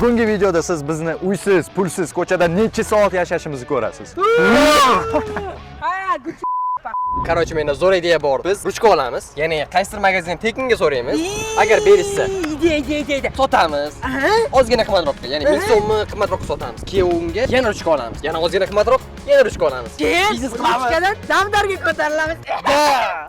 Bugungi videoda siz bizni uysiz, pulsiz ko'chada necha soat yashashimizni ko'rasiz. Короче, menda zo'r ideya bor. Biz ruchka olamiz. Ya'ni qaysidir magazindan tekinga so'raymiz. Agar berishsa, Ideya, ideya, ideya, ideya. Sotamiz. Ozgina qimmatroqqa, ya'ni 1000 so'mmi qimmatroqqa sotamiz. Keyin unga yana ruchka olamiz. Yana ozgina qimmatroq, yana ruchka olamiz. Keyin Biznes qilamiz. ruchkadan damdarga ko'tarilamiz.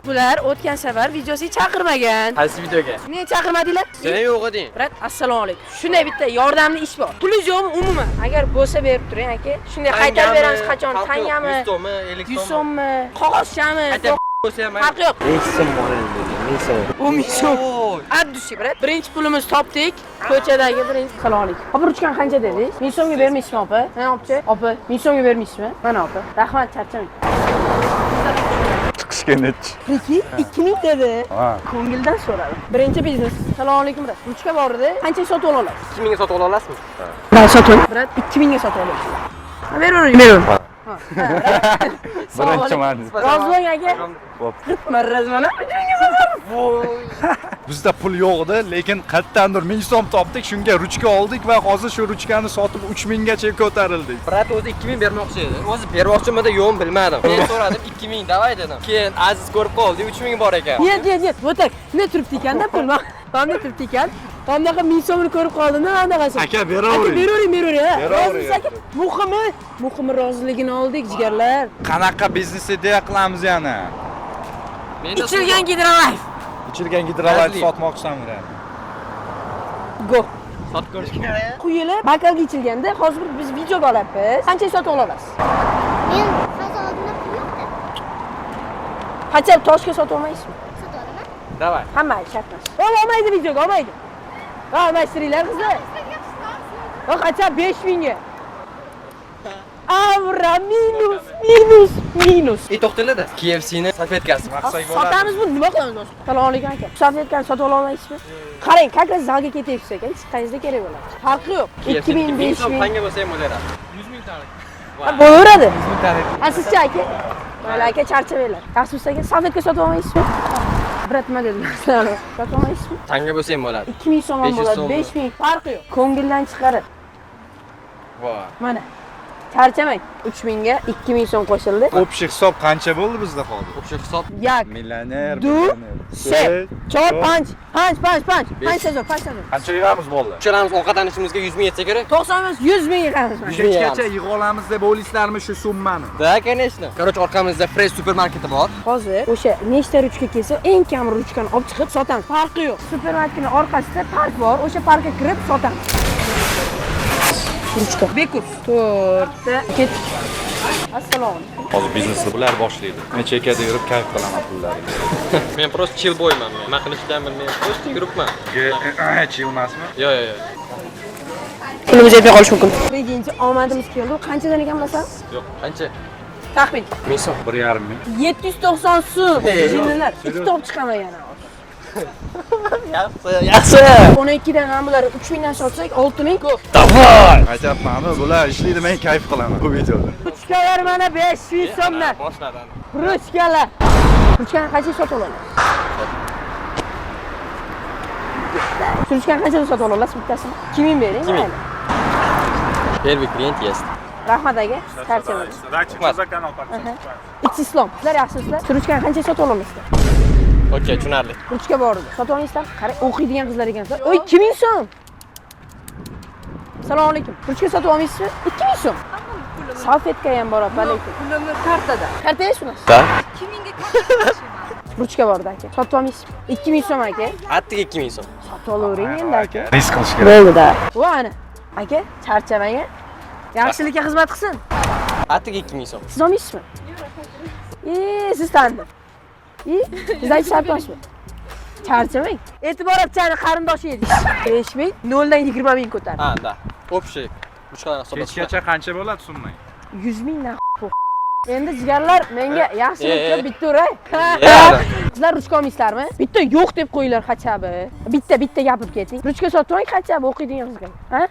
Bular o'tgan safar videosiga chaqirmagan. Qaysi videoga? Nega chaqirmadinglar? Sen yo'q eding. Брат, assalomu alaykum. Shunday bitta yordamli ish bor. Pulingiz yo'qmi umuman? Agar bo'lsa berib turing aka. Shunday qaytarib beramiz qachon? Tangami? 100 so'mmi, 50 100 so'mmi? So'mmi? Qog'ozchami? Qayta bo'lsa ham Farqi yo'q. 5 so'm bor endi, 1000 so'm. 10 ming so'm. Abdushi, брат. Birinchi pulimiz topdik. Ko'chadagi birinchi qilib. Opa, ruchkani qancha dedingiz? 1000 so'mga bermaysizmi, opa? Mana opcha. Opa, 1000 so'mga bermaysizmi? Mana opa. Rahmat, charchamang. Chiqishga nechi? Peki, 2000 dedi. Ha. Ko'ngildan so'radim. Birinchi biznes. Assalomu alaykum, брат. Ruchka bor edi. Qanchaga sotib ola olasiz? 2000 ga sotib ola olasizmi? Брат, sotib. Брат, 2000 ga sotib olasiz. Beravering, beravering. Birinchi manzil. Rozi bo'ling aka. Bo'p. Marraz mana. 3000 ga sotaman. Bizda pul yo'q edi, lekin qayerdandir 1000 so'm topdik, shunga ruchka oldik va hozir shu ruchkani sotib 3000 gacha ko'tarildik. Брат o'zi 2000 bermoqchi edi. O'zi bermoqchimidi, yo'qmi bilmadim. Men so'radim, 2000 давай dedim. Keyin Aziz ko'rib qoldi, 3000 bor ekan. Нет, нет, нет. Вот так. Ne turibdi ekanda pul? Mana bunday turibdi ekan. Mana bunaqa 1000 so'mni ko'rib qoldimda, mana bunaqasi. Aka, Aka, beravering. beravering, beravering, ha. Beravering, Rozimisiz aka? Muhimi roziligini oldik, jigarlar. Qanaqa biznes ideya qilamiz yana? Menda Ichilgan Gidrolayf. Ichilgan Gidrolayf Gazli. sotmoqchisan. Go. Sotib ko'rish kerak. Quyilib, bakalga ichilganda hozir biz videoga olyapmiz. Qanchaga sotib ola olasiz? Men hozir oldimda pul yo'qda. Qancha toshga sotib olmaysizmi? Sota olaman. Давай. Hamma shart emas. Olmaydi videoga, olmaydi. Ha, almashtiringlar, qizlar. Ha, qancha 5000 ga. Avra minus, minus, minus. E, to'xtanglar-da. KFC'ni salfetkasi. Nima qilsak bo'ladi? Sotamiz buni, nima qilamiz do'st? Assalomu alaykum aka. Salfetkani sotib ola olmaysizmi? Qarang, как раз zalga ketyapsiz aka, chiqqaningizda kerak bo'ladi. Farqi yo'q. 2000, 5000. Tanga bo'lsa ham bo'laveradi. 100 ming tanga. Ha, bo'laveradi. Ha, sizchi aka? Mayli aka, charchamanglar. Yaxshimisiz aka? Salfetka sotib olmaysizmi? Брат, nima dedilar? Sotib olmaysizmi? Tanga bo'lsa ham bo'ladi. 2000 so'm ham 500 bo'ladi, so'm. 5000, farqi yo'q. Ko'ngildan chiqarib. Voy. Mana. Charchamang. 3000 ga 2000 so'm qo'shildi. Общий hisob qancha bo'ldi bizda hozir? Общий hisob Як, Millioner, Ду, millioner. се, чор, панч, панч, панч, панч. Панч sezon, панч sezon. Qancha yig'amiz bolalar? Uchalamiz ovqatlanishimizga 100 ming yetsa kerak. 90 emas, 100 ming yig'amiz mana. 100 ming Kechgacha yig'a olamiz deb o'ylaysizlarmi shu summani? Да, конечно. Короче, orqamizda Fresh supermarketi bor. Hozir o'sha nechta ruchka kelsa, eng kam ruchkani olib chiqib sotamiz. Farqi yo'q. Supermarketning orqasida park bor, o'sha parkka kirib sotamiz. Ruchka. Bekurs. To'rtta. Ketdik. Assalomu alaykum. Hozir biznesni bular boshlaydi. Men chekada yurib kayf qilaman pullarimga. Men просто chill boyman. Nima qilishni ham bilmayman. Просто yuribman. Chill emasmi? Yo'q, yo'q, yo'q. Pulimiz yetmay qolishi mumkin. Birinchi omadimiz keldi. Qanchadan ekan bilasan? Yo'q, qancha? Taxmin. 1000 so'm. 1,5 ming. 790 so'm. Jinnilar. Ikkita olib chiqaman yana. Yaxshi, yaxshi. 12 dan ham bular 3000 dan sotsak 6000 ko'p. Давай! Aytyapman, bular ishlaydi, men kayf qilaman bu videoda. Ruchkalar mana 500 so'mdan. Boshladi. Ruchkalar. Ruchkani qanchaga sotib olasiz? Ruchkani qanchaga sotib olasiz bittasini? 2000 bering. 2000. Mayli. Первый клиент есть. Rahmat aka. Charchamadim. Удачи, что за канал подписывайтесь. It's Islom. Sizlar yaxshimisizlar? Ruchkani qanchaga sotib olasizlar? Okey, tushunarli. Ruchka bor edi. Sotib olmaysizlar? Qarang, o'qiydigan qizlar ekansizlar. Oy, 2000 so'm. Assalomu alaykum. Ruchka sotib olmaysizmi? 2000 so'm. Salfetka ham bor opa, lekin. Pulimni kartada. Kartangiz shunasi. Да. 2000 ga karta tashlayman. Ruchka bor edi aka. Sotib olmaysizmi? 2000 so'm aka. Attiga 2000 so'm. Sotib olavering endi aka. Risk qilish kerak. Bo'ldi-da. Va ana. Aka, charchamang. Yaxshilikka xizmat qilsin. Attiga 2000 so'm. Siz olmaysizmi? E, siz tandim. E, siz aytish shart emasmi? Charchamang. E'tibor chani qarindoshi edingiz. 5000, 0 dan 20 ming ko'tardi. Ha, да. Общий ruchkalarni hisoblashda. Kechgacha qancha bo'ladi summa? 100 ming na. Endi jigarlar menga yaxshilik qilib bitta uray. Sizlar ruchka olmaysizlarmi? Bitta yo'q deb qo'yinglar хотя бы. Bitta bitta gapirib keting. Ruchka sotib oling хотя бы o'qiydigan qizga. Ha?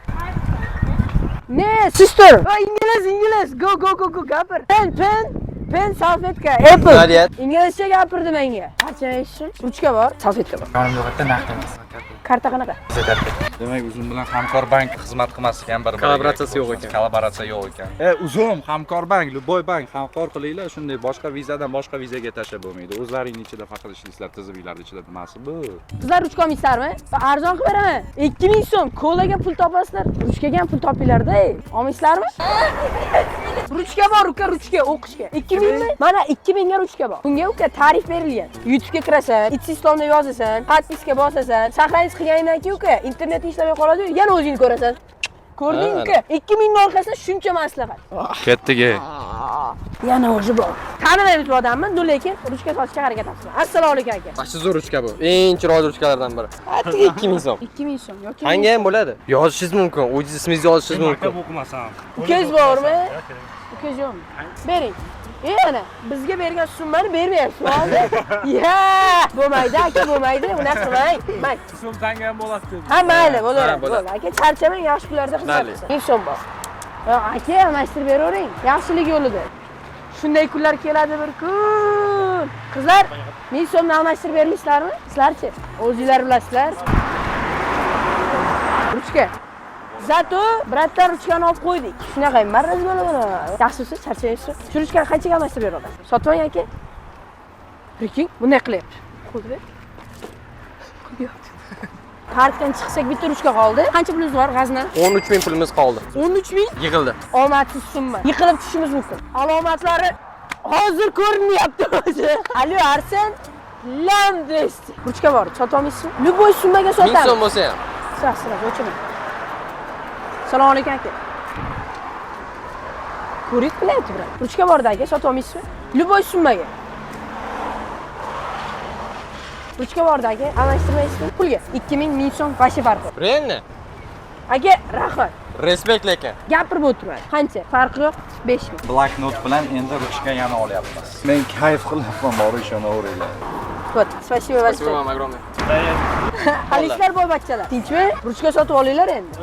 Ne, sister. Va ingliz, ingliz. Go go go go gapir. Pen, pen. Pen, salfetka, Apple. Молодец. Inglizcha gapirdi menga. Qancha eshitdim? Ruchka bor, salfetka bor. Yonimda bitta naqd emas. Karta qanaqa? Demak, Uzum bilan Hamkorbank xizmat qilmas ekan bir-biriga. Kollaboratsiyasi yo'q ekan. Kollaboratsiya yo'q ekan. Uzum, Hamkorbank, любой bank hamkor qilinglar, shunday boshqa vizadan boshqa vizaga tashlab bo'lmaydi. O'zlaringning ichida faqat ishlaysizlar, tiziminglarning ichida nimasi bu? Qizlar, ruchka olmaysizlarmi? Arzon qilib beraman. 2000 so'm. Kolaga pul topasizlar, ruchkaga ham pul topinglar-da. Olmaysizlarmi? Ruchka bor, uka, ruchka o'qishga. 2000 mi? Mana 2000 ga ruchka bor. Bunga, uka, tarif berilgan. YouTube'ga kirasan, It's Islomda yozasan, подписка bosasan, сохранить qilganingdan keyin, uka, internet ishlamay qoladi, yana o'zing ko'rasan. Ko'rding, uka? 2000 ni orqasida shuncha maslahat. Ketdik. Yana o'zi bor. Tanimaymiz bu odamni, но lekin ruchka sotishga harakat qilamiz. Assalomu alaykum, aka. Вообще zo'r ruchka bu. Eng chiroyli ruchkalardan biri. Atigi 2000 so'm. 2000 so'm yoki Tanga ham bo'ladi. Yozishingiz mumkin, o'zingiz ismingizni yozishingiz mumkin. Maktab o'qimasam. Ukangiz bormi? Ukangiz yo'qmi? Bering. Ana bizga bergan summani bermayapsiz hozir. Ya, bo'lmaydi, aka, bo'lmaydi, unaqa qilmang. Mayli. So'm tanga ham bo'ladi dedi. Ha, mayli, bo'laveradi. Ha, bo'ladi. Bo'ldi. Aka, charchamang, yaxshi kunlarda xizmat Mayli. qilsin. 1000 so'm bor. Yo, aka, almashtirib beravering. Yaxshilik yo'lida. Shunday kunlar keladi bir kun. Qizlar, 1000 so'mni almashtirib bermaysizlarmi? Sizlarchi? O'zinglar bilasizlar. Ruchka. Зато брат dan ruchkani olib qo'ydik. Shunaqa maraz bo'ladi. Yaxshisiz, charchamaysiz. Shu ruchkani qanchaga almashtirib bera olasiz? Sotib oling, aka. Прикинь, bunday qilyapti. Qo'lni ber. Qo'yyapti. Parkdan chiqsak, bitta ruchka qoldi. Qancha pulimiz bor, g'azna? 13 ming pulimiz qoldi. 13 ming. Yig'ildi. Omadsiz summa. Yiqilib tushishimiz mumkin. Alomatlari hozir ko'rinyapti o'zi. Alo, Arsen. Lam 200. Ruchka bor, sota olmaysizmi? Любой summaga 1000 sotamiz. so'm bo'lsa ham. Сразу, сразу, o'chirma. Assalomu alaykum, aka. Ko'rik qilyapti, брат. Ruchka borda, aka, sota olmaysizmi? Любой summaga. Ruchka borda, aka, almashtirmaysizmi? Pulga 2000, 1000 so'm вообще farqi yo'q. Реально? Aka, rahmat. Респект lekin. Gapirib o'tirmadi. Qancha? Farqi yo'q, 5000. Bloknot bilan endi ruchka yana olyapmiz. Men kayf qilyapman, bor, ishonaveringlar. Вот, спасибо Спасибо большое. вам огромное. Halislar, boyvachchalar. Tinchmi? Ruchka sotib olinglar endi.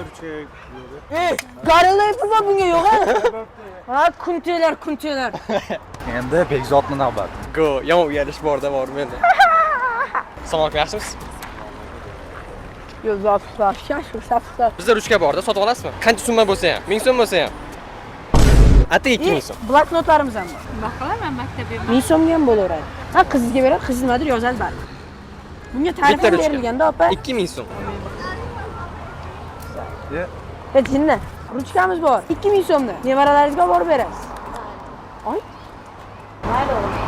Ey, garilla pul bor, bunga yo'q a? Ha, kuntelar, kuntelar. Endi Bekzodni navbati. Go, yomon uyalish borda bor menda. Assalomu alaykum, yaxshimisiz? Yo'q, zot, shashur, safsar. Bizda ruchka borda, sotib olasizmi? Qancha summa bo'lsa ham, 1000 so'm bo'lsa ham. Atigi 2000 so'm. Bloknotlarimiz ham bor. Nima qilaman maktabga? 1000 so'mga ham bo'laveradi. Ha, qizingizga beradi, qiz nimadir yozadi baribir. Bunga tarif Bitta ham ruchka. berilganda, opa. 2000 so'm. E, jinni. Ruchkamiz bor. 2000 so'mdan. Nevaralaringizga olib borib berasiz. Oy. Mayli o'g'lim.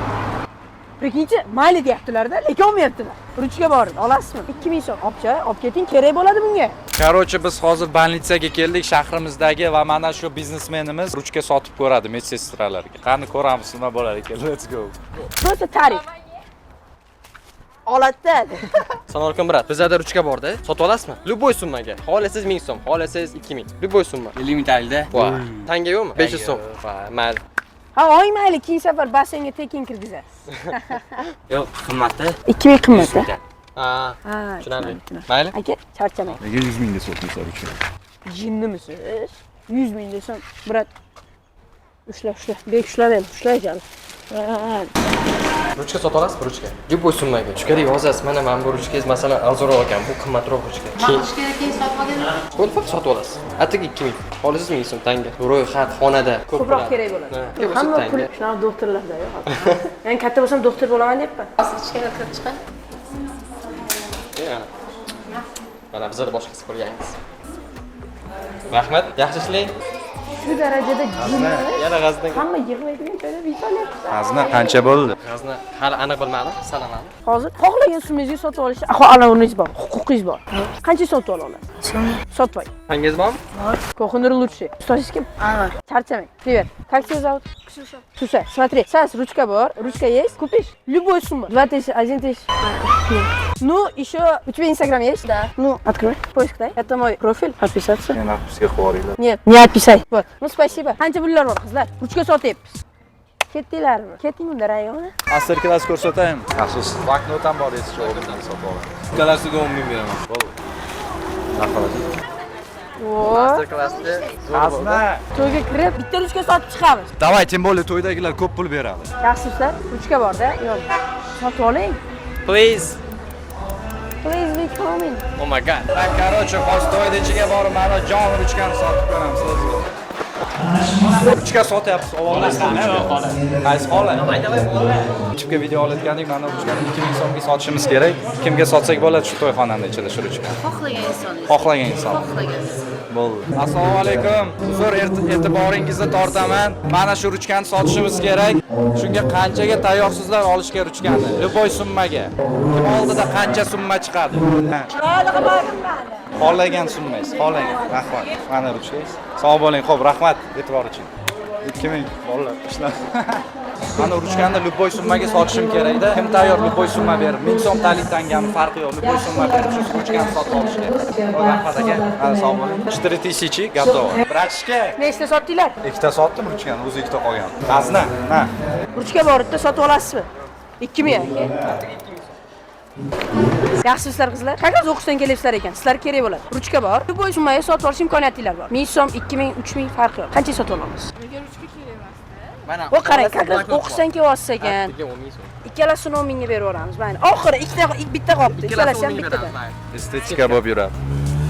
Прикиньте, mayli deyaptilar-da, lekin olmayaptilar. Ruchka bor, olasizmi? 2000 so'm. Olib olib keting, kerak bo'ladi bunga. Короче, biz hozir больница ga keldik shahrimizdagi va mana shu biznesmenimiz ruchka sotib ko'radi медсестра larga. Qani, ko'ramiz, nima bo'lar ekan. Let's go. Просто tarif. Oladida. Assalomu alaykum, брат. Bizda ruchka borda, sotib olasizmi? Любой summaga. Xohlasangiz 1000 so'm, xohlasangiz 2000. Любой summa. 50 ming tayilda. Va, tanga yo'qmi? 500 so'm. Va, mayli. Ha, oy, mayli, keyin safar basseynga tekin kirgizasiz. Yo'q, qimmatda. 2000 qimmat. Ha, Ha, tushunarli. Mayli. Aka, charchamang. Nega 100 mingga sotmaysan ruchka? Jinnimisiz? 100 ming desam, брат. Ushla, ushla. Bek ushlamayman, ushlay jon. Ruchka sota olasizmi, ruchka? Любой summaga. Ruchkada yozasiz, mana bu ruchkangiz, masalan, arzonroq ekan, bu qimmatroq ruchka. Keyin Nima kerak, keyin sotib olganman. Bo'ldi, faqat sotib olasiz. Atigi 2000. Xohlasangiz 1000 so'm tanga. Ro'yxat xonada ko'p Ko'proq bo'ladi. kerak bo'ladi. Ha, bo'lsa Hamma pul tanga. shunaqa doktorlarda yo'q. Men katta bo'lsam doktor bo'laman deyapman. Hozir ichkariga kirib chiqay. Mana. Mana bizada boshqasi ko'rgangiz. Rahmat, yaxshi ishlang. Shu darajada jinni. Yana g'azna. Hamma yig'laydigan joyda vitolyapti. G'azna qancha bo'ldi? G'azna hali aniq bilmadim, sanamadim. Hozir xohlagan summangizga sotib olish anavingiz bor, huquqingiz bor. Qancha sotib ola olasiz? Sotib oling. Tangangiz bormi? Кухонный лучший. Ustozingiz kim? Anvar. Charchamang. Привет. Как тебя зовут? Ксюша. Ксюша, смотри, сейчас ручка bor, ручка есть, купишь? Любую сумму. 2000, 1000. Нет. Ну, еще у тебя Инстаграм есть? Да. Ну, открой. Поиск дай. Это мой профиль. Подписаться. Meni отписка qilib yuboringlar. Нет, не отписай. Вот. Ну, спасибо. Qancha pullar bor, qizlar? Ruchka sotyapmiz. Ketdinglarmi? Keting unda, Rayona. Master klass ko'rsataymi? Asos bloknot ham bor, esiga oldindan sotib olaman. Ikkalasiga 10 ming beraman. Bo'ldi. Rahmat. O, Master klassda zo'r bo'ldi. G'azna. To'yga kirib, bitta ruchka sotib chiqamiz. Давай, тем более to'ydagilar ko'p pul beradi. Yaxshisizlar? Ruchka bor-da? Yo'q. Sotib oling. Please. Please be coming. Oh my God. Так, короче, hozir to'yni ichiga borib, mana jon ruchkani sotib ko'ramiz o'zi. Ruchka sotyapsiz, ovoz. Qaysi xola? YouTube'ga video olayotgandik, mana ruchkani 2000 so'mga sotishimiz kerak. Kimga sotsak bo'ladi shu to'yxonani ichida shu ruchkani? Xohlagan insonlar. Xohlagan inson. Xohlagan inson. Bo'ldi. Assalomu alaykum. Uzr, e'tiboringizni tortaman. Mana shu ruchkani sotishimiz kerak. Shunga qanchaga tayyorsizlar olishga ruchkani? Любой summaga. Kim oldida qancha summa chiqadi? Xohlagan summangiz, xohlagan. Rahmat. Mana ruchkangiz. Sog' bo'ling. Xo'p, rahmat e'tibor uchun. 2000 bolalar ishlab. Mana ruchkani любой summaga sotishim kerakda. Kim tayyor любой summa berib, 1000 so'm talik tangani farqi yo'q. Любой summa berib shu ruchkani sotib olishga. Rahmat aka. Mana sog' bo'ling. 4000 готово. Братишка, Nechta sotdinglar? Ikkita sotdim ruchkani, o'zi ikkita qolgan. G'azna, na. Ruchka bor, bitta sotib olasizmi? 2000 aka. Yaxshisizlar, qizlar. Как раз o'qishdan kelyapsizlar ekan. Sizlar kerak bo'ladi. Ruchka bor. Любой summaga sotib olish imkoniyatinglar bor. 1000 so'm, 2000, 3000 farqi yo'q. Qancha sotib olamiz? Menga ruchka kerak emasda. Mana. O qarang, как раз o'qishdan kelyapsiz ekan. Attiga 10 ming so'm. Ikkalasini 10 mingga berib yuboramiz. Mayli. Oxiri ikkita, bitta qolibdi. Ikkalasi ham bittadan. Estetika bo'lib yuradi.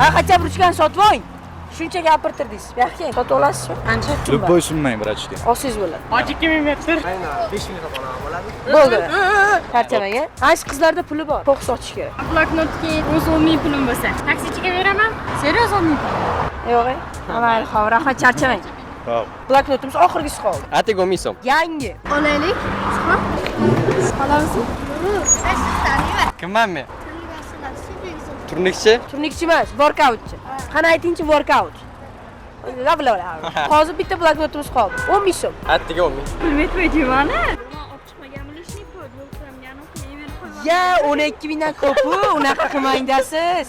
Ha, хотя бы ruchkani sotib oling. Shuncha gapirtirdingiz. Bu yoqqa keling. Sotib olasizmi? Qancha? Любой summang, братишка. Olsangiz bo'ladi. Hoji 2000 metr. 5 ming so'm olaman bo'ladi. Bo'ldi. Charchamang. Ana shu qizlarda puli bor. To'q sotish kerak. Bloknotga o'zi 10 ming pulim bo'lsa, taksichiga beraman. Серьёз 10 ming pul. Yo'q, e? Mayli, xo'p, rahmat, charchamang. Xo'p. Bloknotimiz oxirgisi qoldi. Attiga 10 ming so'm. Yangi. Olaylik. Olamizmi? Kimman men? Turnikchi? Turnikchi emas, workoutchi. Qani aytingchi, workout. La la la. Hozir bitta bloknotimiz qoldi. 10 ming so'm. Attiga 10 ming. Pul yetmaydi mana. Olib chiqmaganmi лишний pul? Yo'qsa, Ya 12 mingdan ko'p-u, unaqa qilmang dasiz.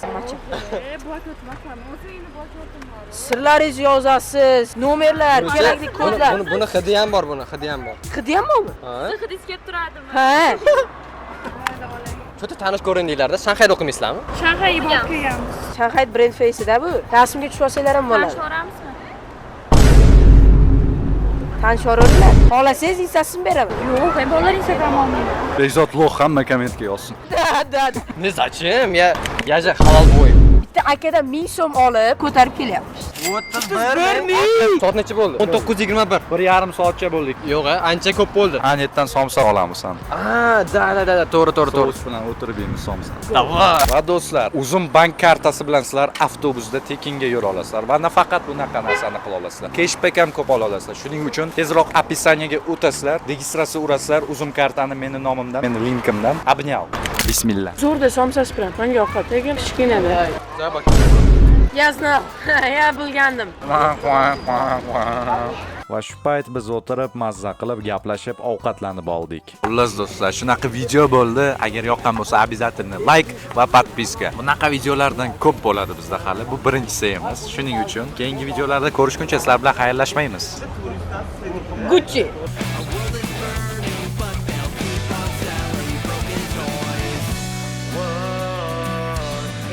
Bloknot emasmi? O'zingni bloknotim bor. Sirlaringizni yozasiz, nomerlar, kerakli kodlar. Buni hidi ham bor, buni hidi ham bor. Hidi ham bormi? Ha? Hidingiz kelib turadimi? Ha. Cho'ta tanish ko'rindinglarda, Shanxayda o'qimaysizlarmi? Shanxayga borib kelganmiz. Shanxay brand face'ida bu. Rasmga tushib olsanglar ham bo'ladi. Tanishoramizmi? Tanishaveradilar. Xohlasangiz instasini beraman. Yo'q, bolalar Instagram olmaydi. Bekzod лох hamma kommentga yozsin. Да, да. Не, зачем? Я же halol boy. Bitta akadan 1000 so'm olib ko'tarib kelyapmiz. 31 ming. Soat necha bo'ldi? 19:21. 1,5 soatcha bo'ldik. Yo'q, ancha ko'p bo'ldi. Anetdan somsa olamiz ham. Ah, да, да, да, to'g'ri, to'g'ri, to'g'ri. Sous bilan o'tirib yeymiz somsa. Давай. Va do'stlar, Uzum bank kartasi bilan sizlar avtobusda tekinga yura olasizlar va nafaqat bunaqa narsani qila olasizlar. Cashback ham ko'p ola olasizlar. Shuning uchun tezroq описание ga o'tasizlar, registratsiya urasizlar, Uzum kartani meni nomimdan, meni linkimdan обнял. Bismillah. Zo'rda somsasi bilan menga yoqadi, lekin kichkinada. Я знал. Я bilgandim. Va shu payt biz o'tirib mazza qilib gaplashib ovqatlanib oldik. Xullas do'stlar, shunaqa video bo'ldi. Agar yoqqan bo'lsa, обязательно like va подписка. Bunaqa videolardan ko'p bo'ladi bizda hali. Bu birinchisi emas. Shuning uchun keyingi videolarda ko'rishguncha sizlar bilan xayrlashmaymiz. Gucci.